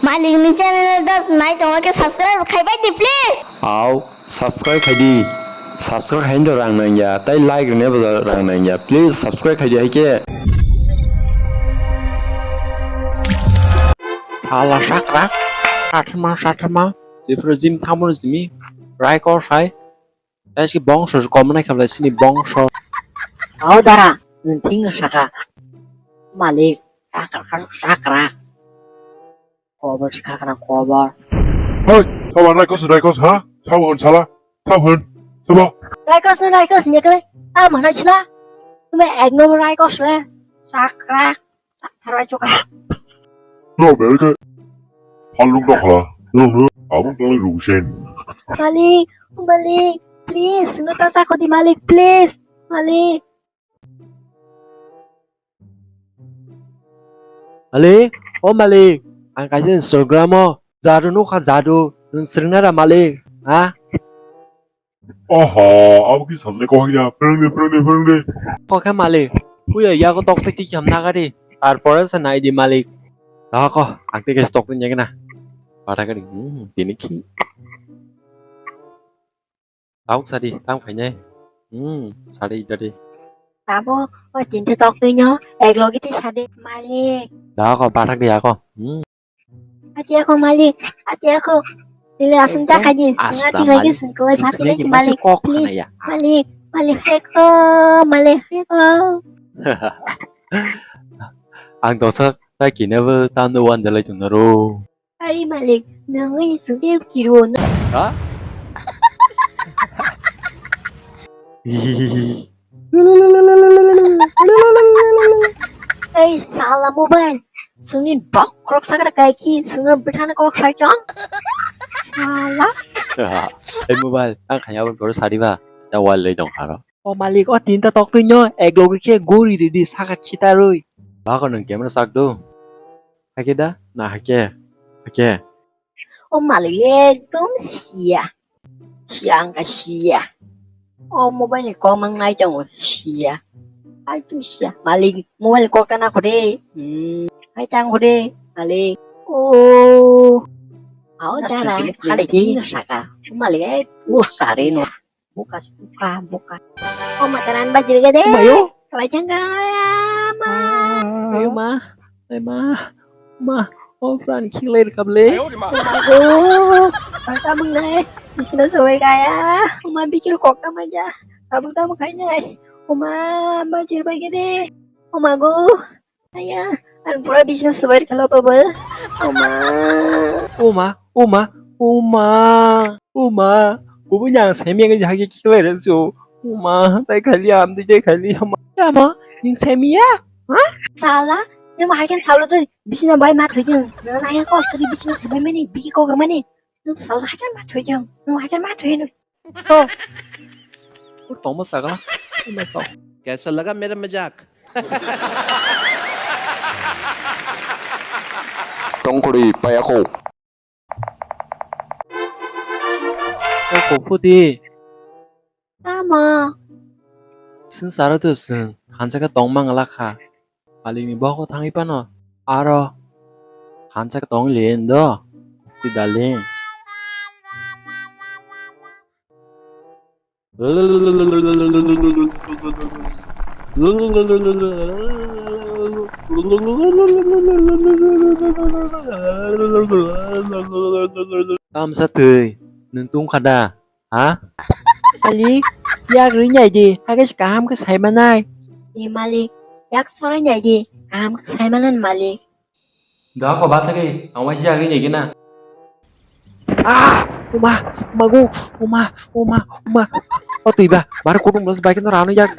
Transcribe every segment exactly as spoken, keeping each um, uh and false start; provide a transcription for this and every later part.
Malikni channel dos nai tongo khe subscribe khai bai di please. Au, subscribe khai di. Subscribe khai do rang nang ya, tai like rwne bo rang nang ya. Please subscribe khai di hai khe. Hala sakra, sathma sathma, Tripura jim thamon jimi, rai kor sai. Taiski bongso se kom nai kha belai sini bongso. O dara, nwng thik no saka. Malik, sakra, sakra. Kobor se khakna kobor. Hoi, sabo Raikos, Raikos, ha? Sabo hwn sala, sabo hwn, sabo. Raikos no Raikos ni kle, a mana chila. Tume ek number Raikos le, sakra. Tharwai choka. No, belke. Halung dokha. No, no. Abang tong rusen. Malik, Malik, please, no ta sakho di Malik, please. Malik. Malik, o Malik, ang kaisa Instagram o jadu nukha jadu, nwng swrwngna da Malik, ha? Oho, abo khe sajle kok ya. Phwrwng de, phwrwng de, phwrwng de. Kok khe malik. Puya yago tok twi twi ham nagari. Tarpore se nai di malik. Dako, ang tei khe tok twi nyakna. Pada kani, hmm, tini khi. Tau sadi, tam khainai. Hmm, sadi dadi. Tabo, o tinta tok twi nyo, ek logi ti sadi malik. Dako, pada kani ako. Hmm. Ati ako malik, ati ako. Tile asung ta khaji, sunga ti khaji, sungkawai pati nai malik. Please, malik, malik heko, malik heko. Ang dosa ta kinabo tando wan dalai tong naro. Ari malik, nangwi sungde kiro na. Ha? Ei, sala mobile. Sungni bokrok sakra kaiki, sungno bithana kok sai chong. Sala. Ei mobile, ang khanya abon koro sariba. Ta wal lei tong haro. O malik, o tinta tok twi nyo, ek logi khe gori ridi, saka khitarwi. Bako nung camera sak do. Hake da? Na hake. Hake. O malik ekdom sia. Sia wngkha sia. O mobile ni kok mang nai tongo sia. Ai tu sia. Malik mobile ni kok ta na kho de. Hmm. Ai tang kho de. Malik. O. Au dara. Kale ki saka. Malik ai. Us kare no. Buka, buka, buka. O mataran bajirga de. Mayo. Kalai jangga. Ma. Ayo ma. Ai ma. Ma. O pran khilai kable. Ayo ma. Ago. Bangka mengnai. Bisna sobai kaya. O ma bikil kok ta maja. Tabuk tabuk khai nai. O ma bajir bai gede. O ma go. Aya, ang pura bisna sobai kalo bubble. Oma. Oma, oma, oma, oma. Kubu nyang semi yang jahagi kikle resu. Oma, tai khali am, tai khali am. Ama, ning semi ya? Ha? Sala, yang mahakan salo tu bisna bai mat hoyang. Nang nang yang kos tadi bisna sobai mani, biki kok mani. Nang sala hakan mat hoyang. Nang hakan mat hoyang. Oh. Tongma saka. Ima sok. Kaisa laga mera majak? Tongkhorwi payakho. O kophuti. Tamo. Swng saro to swng. Hansa khe tongma ngala kha. Malikni bokhok thangwi phano aro hansa tong le do, ti darling. Tamsa thwi, nwng tungkha da? Ha? Malik, yak rwi nai di, hakhe se kaham khe sai manai. E malik, yak sorai nai di, kaham khe sai manani malik. Da ko bathari, ang waisa yak rwi nai khe na. Ah, uma, uma go, uma, uma, uma. O twi ba, bar kutung blas bai khe no rano yak.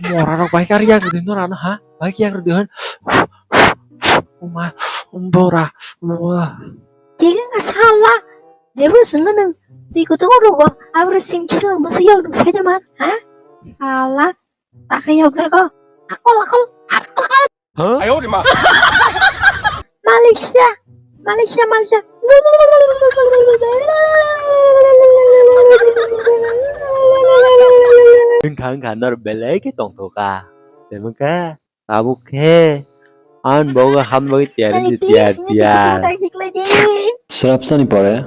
Mora rok bai kar yak rwi no rano ha, bai yak rwi han. Uma, bora, uma. Tiga ka sala. Jebru sungno nang. Ti kutung rogo. Abru sing kisa masa yok duk sai man. Ha? Sala. Takha yok jago. Akol, akol. Akol, akol. Huh? Ayo, di ma. Malaysia. Malaysia, Malaysia. Wngkha, wngkha, nor belai khe tongthoka. Tebwngkha. Tabuk khe Ang bogo ham bagwi tiyar Malik, wngdi, tiyar, please, nini tiyar. Kota khiklai di. Srapsani pore.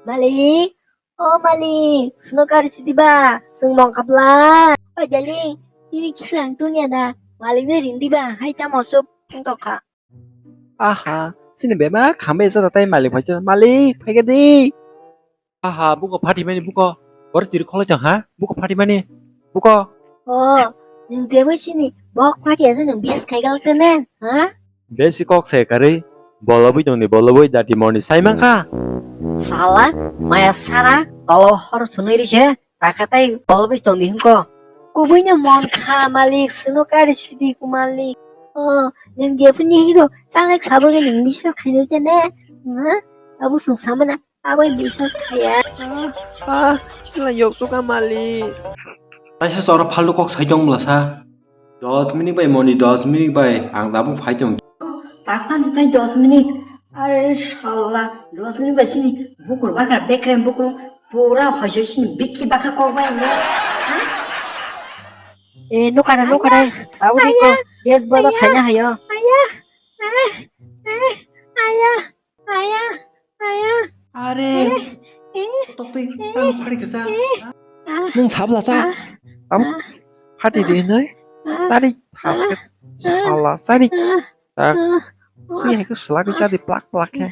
Malik, o Malik, suno kari sidi ba, sung mong kapla. O Jali, tini kisang tunya da, Malik ni rindi ba, hai tamo sup, tongkha. Aha, sini bebak hambai jada tai Malik phaisa, Malik, phaika di. Aha, buko phatimani buko. Bor chiri kholai tong ha? Buko phatimani. Buko. O, nwng jebo sini bok phati aja nwng bes khai galak tene, ha? Besi kok se karwi. Bolobwi tongdi, bolobwi dati moni sai mankha. Sala, maya sara, tolo hor sunui rise, taka tai bolobwi tongdi hwnko. Kubui no mon kha malik, suno kari sidi ku malik. O, nwng jebo ni hiro, salek sabo nwng bisa khainai tene, ha? Abo sung samana. Aboni biswas khaya. Ah, ah, sila yok suka malik. Kaisa chora phaldo kok sai tong bwlasa. Dos minute bai moni, dos minute bai ang tabuk phai tong. Takhan jutai dos minute. Are shala, dos minute bai sini bukur bakar bekrem bukur pura hoise sini bikki baka kok bai ne. Eh, nukara, nukara. Abo ni ko, yes, bodo khanya hayo. Aya, eh, eh, aya. Aya, aya. Are, eh, eh, tokti eh, tang phari kisa. Eh, ah, nwng sabla sa. Ah, abo ah, phati di noi. Ah, sari, ah, hasket, ah, sala, sari. Ah, tak. Ah, sini hai ko selak bisa di plak plak he.